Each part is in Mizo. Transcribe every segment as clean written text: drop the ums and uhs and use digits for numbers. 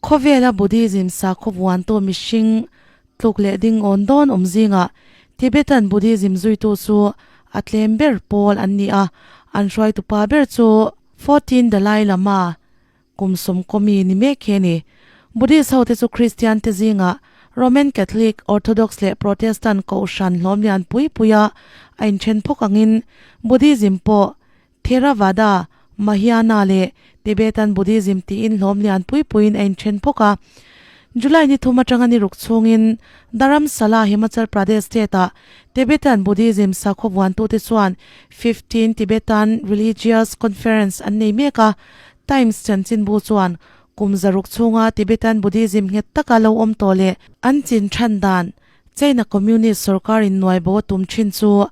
Khawvela Buddhism sakhaw vuantu mihring tluk leh ding awn dawn awm zingah Tibetan Buddhism zuitu chu a tlem ber pawl an ni a, an hruaitu pa ber chu 14 Dalai Lama kum sawmkawmi ni mek hi a ni. Buddhist hote chu Kristian te zingah Roman Catholic, Orthodox leh Protestant kohhran hlawm lian pui puia a inthen phawk angin Buddhism pawh Theravada, Mahayana leh Tibetan Buddhism tiin hlawm lian pui puiin a inthen phawk a. July ni thum atanga ni ruk chhungin Dharamsala, Himachal Pradesh state-ah Tibetan Buddhism sakhaw vuantute chuan 15 Tibetan Religious Conference an nei mek a. Times chanchinbu chuan kum zaruk chhunga Tibetan Buddhism nghet taka lo awm tawh leh an chin than dan China Communist sorkar in nuai bo a tum thin chu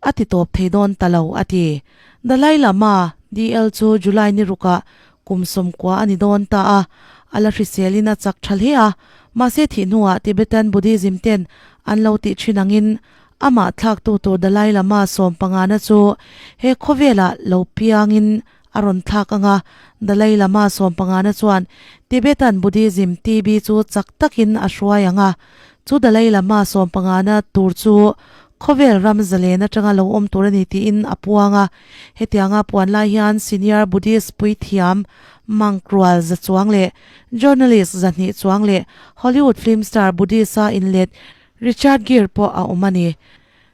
a ti tawp thei dawn ta lo, a ti. Dalai Lama, DL, chu July ni rukah kum sawmkua a ni dawn ta a, a la hriselin a chak tha hle a, mahse thih hnuah Tibetan Buddhism ten an lo tih thin angin amah thlaktu tur Dalai Lama sawmpangana chu he khawvelah lo piangin a rawn thlak ang a, Dalai Lama sawmpangana chuan Tibetan Buddhism, TB, chu chak takin a hruai ang a, chu Dalai Lama sawmpangana tur chu khawvel ram zalen atanga lo awm tur a ni tiin a puang a. Hetianga puan lai hian senior Buddhist puithiam monk rual za chuang leh journalist zahnih chuang leh Hollywood film star Buddhist-a inlet Richard Gere pawh a awm a ni.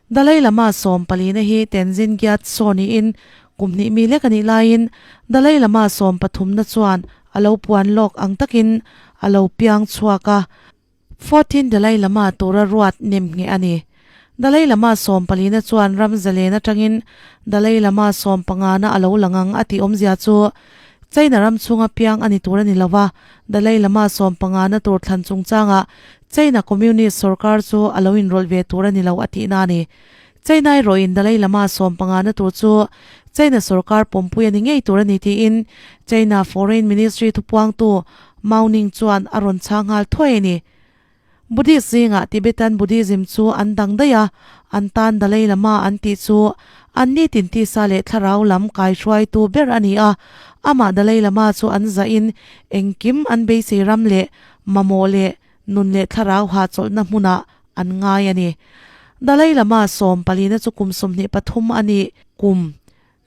Dalai Lama 14na hi Tenzin Gyatso niin kum hnih mi lek a nih laiin Dalai Lama 13na chuan a lo puan lawk ang takin a lo piang chhuak a, 14 Dalai Lama tura ruat nem ngheh a ni. Dalai Lama 14na chuan ram zalen atangin Dalai Lama 15na a lo lang ang a tih awmzia chu China ram chhunga piang a ni tur a ni lo va, Dalai Lama 15na tur thlan chungchangah China Communist sorkar chu a lo inrawlh ve tur a ni lo a tihna a ni. China erawhin Dalai Lama 15na tur chu China sorkar pawmpui a ni ngei tur a ni tiin China Foreign Ministry thupuangtu Mao Ning chuan a rawn chhang nghal thuai a ni. Buddhist zingah Tibetan Buddhism chu an dang daih a, an tan Dalai Lama an tih chu an nitin tisa leh thlarau lam kaihruaitu ber a ni a, amah Dalai Lama chu an zahin engkim an beisei ram leh mamawh leh nun leh thlarau hahchawlhna hmunah an ngai a ni. Dalai Lama 14na chu kum 23 a nih kum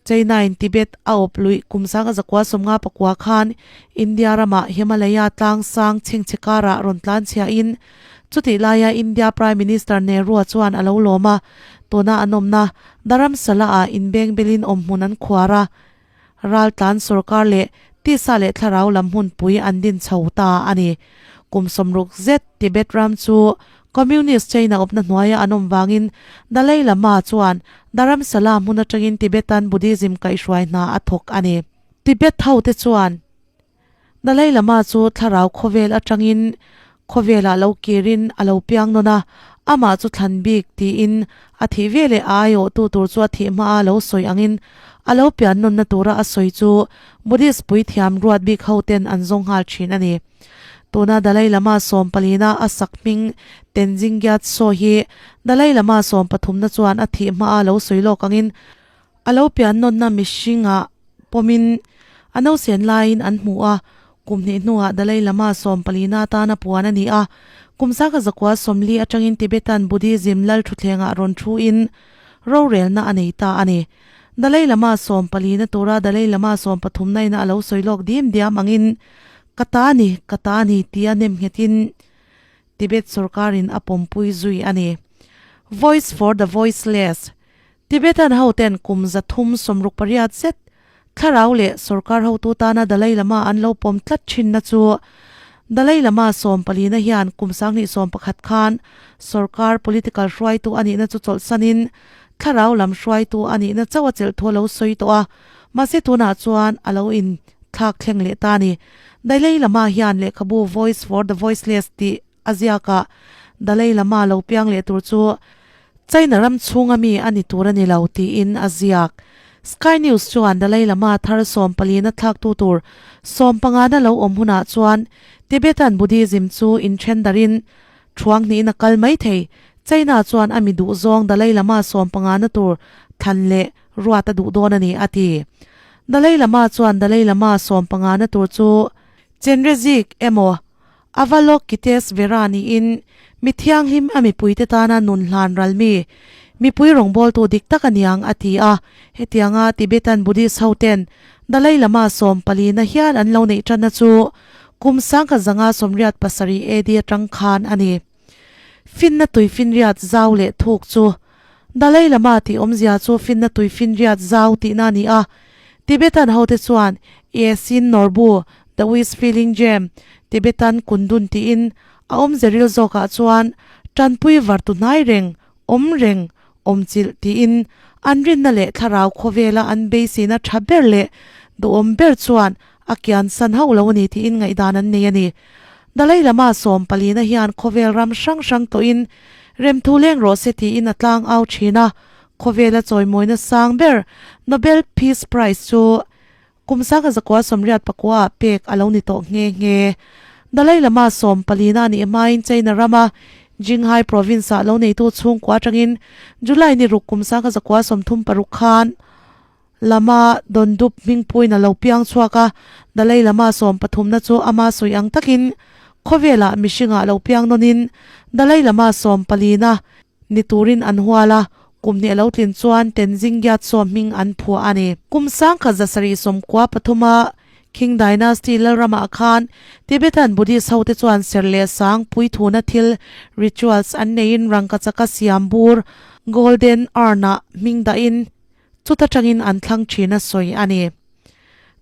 China-in Tibet a awp luih kum 1959 khan India ramah Himalaya tlang sang chhengchhe karah rawn tlan chhiahin chutih laia India Prime Minister Nehru-a chuan a lo lawm a, tuna an awmna Dharamsala-ah inbeng belin awmhmun an khuar a. Raltlan sorkar leh tisa leh thlarau lam hmunpui an din chho ta a ni. Kum 60 zet Tibet ram chu Communist China awpna hnuaia an awm vangin Dalai Lama chuan Dharamsala hmun atangin Tibetan Buddhism kaihhruai hna a thawk a ni. Tibet hote chuan Dalai Lama chu thlarau khawvel atangin khawvelah lo kirin a lo piang nawn a, amah chu thlan bik tiin a thih veleh a aiawhtu tur chu a thih hmaa lo sawi angin a lo pian nawnna tura a sawi chu Buddhist puithiam ruat bik hoten an zawng nghal thin a ni. Tuna Dalai Lama 14na a sak hming Tenzin Gyatso hi Dalai Lama 13na chuan a thih hmaa lo sawi lawk angin A lo pian nawnna mihringah pawmin a nausen laiin an hmu a, kum hnih hnuah Dalai Lama 14na atana puan a ni a. Kum 1940 atangin Tibetan Buddhism lal thutthlengah rawn thuin rorelna a nei ta a ni. Dalai Lama 14na tura Dalai Lama 13na ina a lo sawi lawk dim diam angin, Ka ta ni, ka ta ni tia nem nghetin Tibet sorkarin a pawmpui zui a ni. Voice for the Voiceless. Tibetan hoten kum 368 zet thlarau leh sorkar hotu tana Dalai Lama an lo pawm tlat thinna chu Dalai Lama 14na hian kum 2011 khan sorkar political hruaitu a nihna chu chawlhsanin thlarau lam hruaitu a nihna chauh a chelh thu a lo sawi tawh a, mahse tunah chuan a lo inthlak thleng leh ta a ni. Dalai Lama hian lehkhabu Voice for the Voiceless tih a ziakah Dalai Lama lo piang leh tur chu China ram chhunga mi a ni tur a ni lo tiin a ziak. Sky News chuan Dalai Lama thar 14 na thlaktu tur 15 na lo awm hunah chuan Tibetan Buddhism chu inthen darin thuang hnihin a kal mai thei. China chuan a mi duhzawng Dalai Lama 15 na tur thlan leh ruat a duh dawn a ni a ti. Dalai Lama chuan Dalai Lama 15 na tur chu Chenrezig emaw? Avalokitesvara niin mi thianghlim a mipuite tana nun hlan ral mi, mipui rawngbawltu dik tak a niang a ti a. Hetianga Tibetan Buddhist hoten Dalai Lama 14 na hial an lo neih tanna chu kum 1987 AD atang khan a ni. Finna tuifinriat zau leh thuk chu Dalai Lama tih awmzia chu finna tuifinriat zau tihna a ni a. Tibetan hote chuan Yesin Norbu, The Wish Feeling Gem, Tibetan Kundun tiin a awmze ril zawkah chuan tanpui var tu hnai reng, awm reng, awmchilh tiin an rinna leh thlarau khawvela an beiseina tha ber leh duhawm ber chuan a kian san hauh lo a ni tiin ngaihdan an nei a ni. Dalai Lama 14 na hian khawvel ram hrang hrang tawhin remthu leng rawh se tiin a tlang au thin a, khawvela chawimawina sang ber Nobel Peace Prize chu kum 1989 ah pek a lo ni tawh nghe nghe. Dalai Lama 14 na a nih hmain China rama Jinghai Province ah lo neitu chhungkua atangin July ni ruk kum 1936 khan Lama Dondup hmingpuiin a lo piang chhuak a, Dalai Lama 13 na chu ama sawi ang takin khawvelah mihringah lo piang nawnin Dalai Lama 14 na ni turin an hual a, kum hnih a lo tlin chuan Tenzing Gyatso hming an phuah a ni. Kum 1993 a Qing Dynasty lalramah khan Tibetan Buddhist hote chuan ser leh sang puithuna thil, rituals, an neiin rangkachaka siam bur, golden urn-ah hming dahin Chuta tangin an thlang thin a sawi a ni.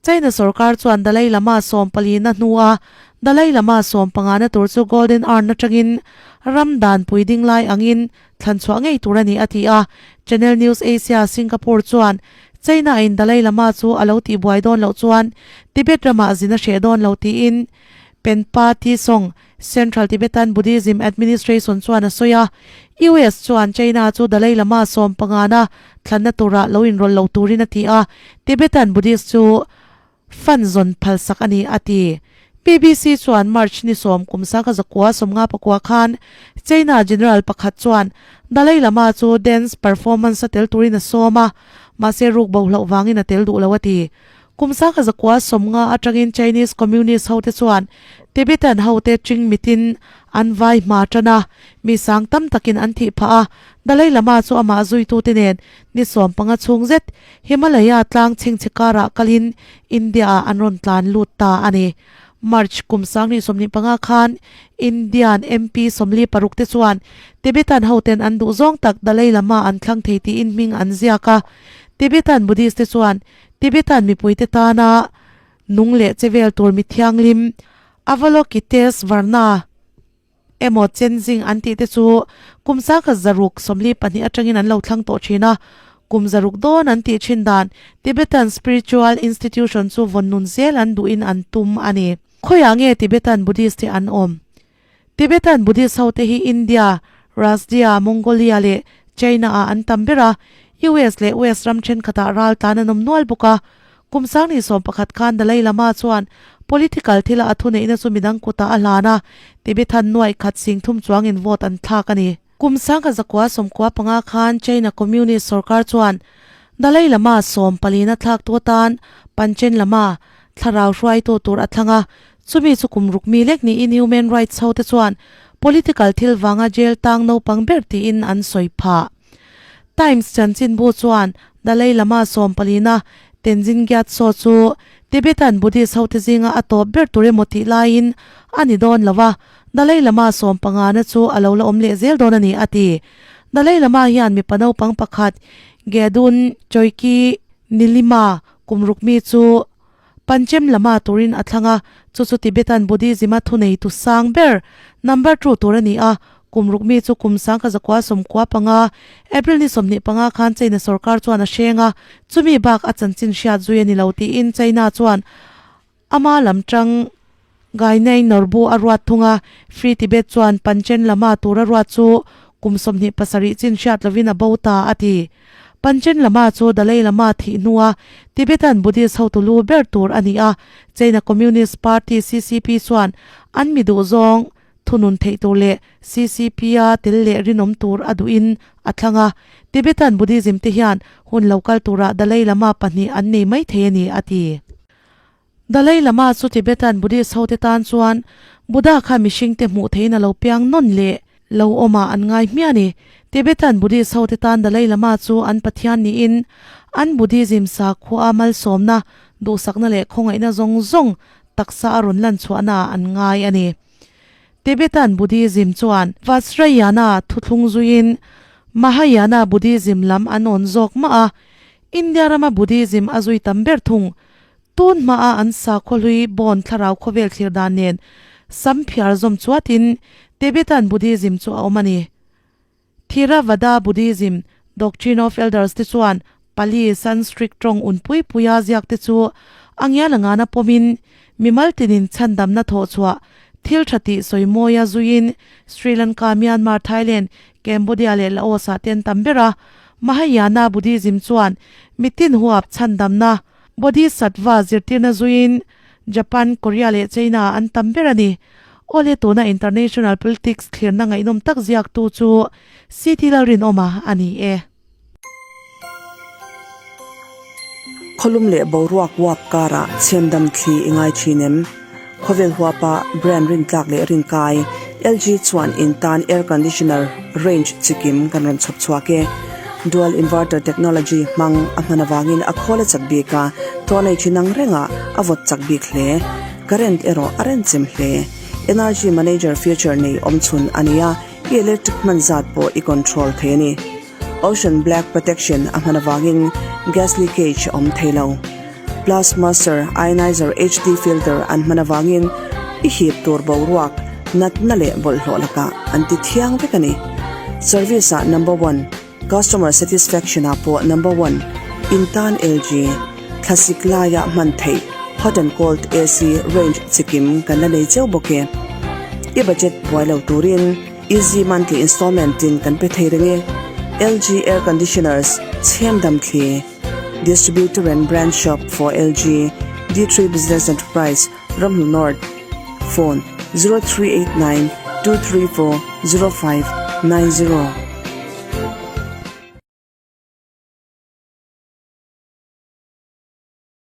China sorkar chuan Dalai Lama 14 na hnua Dalai Lama 15 na tur chu Golden Urn atangin ram dan pui ding lai angin thlan chhuah ngei tur a ni a ti a. Channel News Asia Singapore chuan China in Dalai Lama chu a lo tihbuai dawn loh chuan Tibet ramah zin a hreh dawn lo tiin Penpa Tisong Central Tibetan Buddhism Administration chuan a sawi a, US chuan China chu Dalai Lama 15 na thlanna tura lo inrawlh lo turin a ti a, Tibetan Buddhist chu fan zawn phalsak a ni a ti. BBC chuan March ni 10 kum 1959 khan China General pakhat chuan Dalai Lama chu dance performance a tel turin a sawm a, mahse ruk bo hlauh vangin a tel duh lo a ti. Kum 1950 atangin Chinese Communist hote chuan Tibetan hote ching mitin an vai hma tan a, mi sang tam takin an thih phah a, Dalai Lama chu amah zuitute nen ni 15 chhung zet Himalaya tlang chhingchhe karah kalin India-ah an rawn tlan lut ta a ni. March kum 2025 khan Indian MP 46 te chuan Tibetan hoten an duh zawng tak Dalai Lama an thlang thei tiin hming an ziak a, Tibetan Buddhist te chuan Tibetan mipuite tana nung leh che vel tur mi thianghlim Avalokitesvarna emaw Chenzing an tih te chu kum 1642 atangin an lo thlang tawh thin a, kum 600 dawn an tih thin dan Tibetan Spiritual Institution chu vawn nun zel an duhin an tum a ni. Khawiah nge Tibetan Buddhist te an awm? Tibetan Buddhist hote hi India, Rusdia, Mongolia leh China ah an tam ber a, US leh West ram thenkhatah ral tlan an awm nual bawk a. Kum 2011 khan Dalai Lama chuan political thila a thuneihna chu midang kutah a hlan a, Tibetan nuaih khat sing thum chuangin vote an thlak a ni. Kum 1995 khan China Communist sorkar chuan Dalai Lama 14 na thlak tu atan Panchen Lama thlarau hruaitu tur a thlang a, Chumi chu kum ruk mi lek niin human rights hote chuan political thil vanga jail tang naupang ber tiin an sawi phah. Times chanchinbu chuan Dalai Lama 14 na Tenzin Gyatso chu Tibetan Buddhist hote zinga a tawp ber tur emaw tih laiin a ni dawn lo a, Dalai Lama 15 na chu a lo la awm leh zel dawn a ni a ti. Dalai Lama hian mipa naupang pakhat Gedun Choiki Nilima kum ruk mi chu Panchem Lama turin a thlang a, chu chu Tibetan Buddhism a thuneitu sang ber, number two tur a ni a. Kum ruk mi chu kum 1995, April ni 25 khan China sorkar chuan a hreng a, chumi bak a chanchin hriat zui a ni lo tiin China chuan ama lam tang Gainai Norbu a ruat thung a, Free Tibet chuan Panchen Lama tur a ruat chu kum 27 chin hriat lovin a bo ta a ti. Panchen Lama chu Dalai Lama thih hnua Tibetan Buddhist hotu lu ber tur a ni a, China Communist Party, CCP, chuan an mi duh zawng thunun theih tur leh CCP-a tel leh rinawm tur a duhin a thlang a, Tibetan Buddhism te hian hun lo kal turah Dalai Lama pahnih an nei mai thei a ni, a ti. Dalai Lama chu Tibetan Buddhist hote tan chuan Buddha kha mihringte hmuh theihin a lo piang nawn leh lo awmah an ngai hmiah a ni. Tibetan Buddhist hote tan Dalai Lama chu an pathian niin an Buddhism sakhua malsawmna, duhsakna leh khawngaihna zawng zawng taksa a rawn lan chhuahnaah an ngai a ni. Tibetan Buddhism chuan Vajrayana thuthlung zuiin Mahayana Buddhism lam an awn zawk mah a, India rama Buddhism a zui tam ber thung. Tun hmaa an sakhaw hlui Bon thlarau khawvel thlir dan nen sam phiar zawm chuatin Tibetan Buddhism chu a awm a ni. Theravada Buddhism, Doctrine of Elders te chuan Pali, Sanskrit tawng unpui puia ziak te chu a ngial a ngana pawmin mimal tinin chhandamna thawh chhuah thil tha tih sawi mawia zuiin Sri Lanka, Myanmar, Thailand, Cambodia leh Laos ah te an tam ber a. Mahayana Buddhism chuan mitin huap chhandamna Bodhisattva zirtirna zuiin Japan, Korea leh China ah an tam ber a ni. Awle tuna international politics thlirna ngaihnawm tak ziaktu chu CT Lalrinawma a ni e. Khawlum leh boruak uap karah chhemdam thli i ngai thin em? Khawvel huapa brand rintlak leh rinkai LG chuan in tan air conditioner range chikim kan rawn chhawp chhuak e. Dual inverter technology hmang a hman avangin a khawl a chak bik a, tawh nei thin ang rengah a vawt chak bik hle. Current erawh a renchem hle. Energy manager feature nei awmchhun a ni a, i electric hman zat pawh i control thei a ni. Ocean Black Protection a hman avangin gas leakage a awm thei lo. Plus Master Ionizer HD Filter an hman avangin i hip tur boruak, natna leh bawlhhlawh lakah an ti thiang vek a ni. Service ah number one, customer satisfaction ah pawh number one, in tan LG, thlasik laia hman theih hot and cold AC range chikim kan la nei cheu bawk e. I budget buai lo turin. Easy monthly installment tin kan pe thei reng e. LG Air Conditioners, Chhem Dam Thli, Distributor and Branch Shop for LG, D3 Business Enterprise, Ramhnu North, Phone, 0389 234 0590.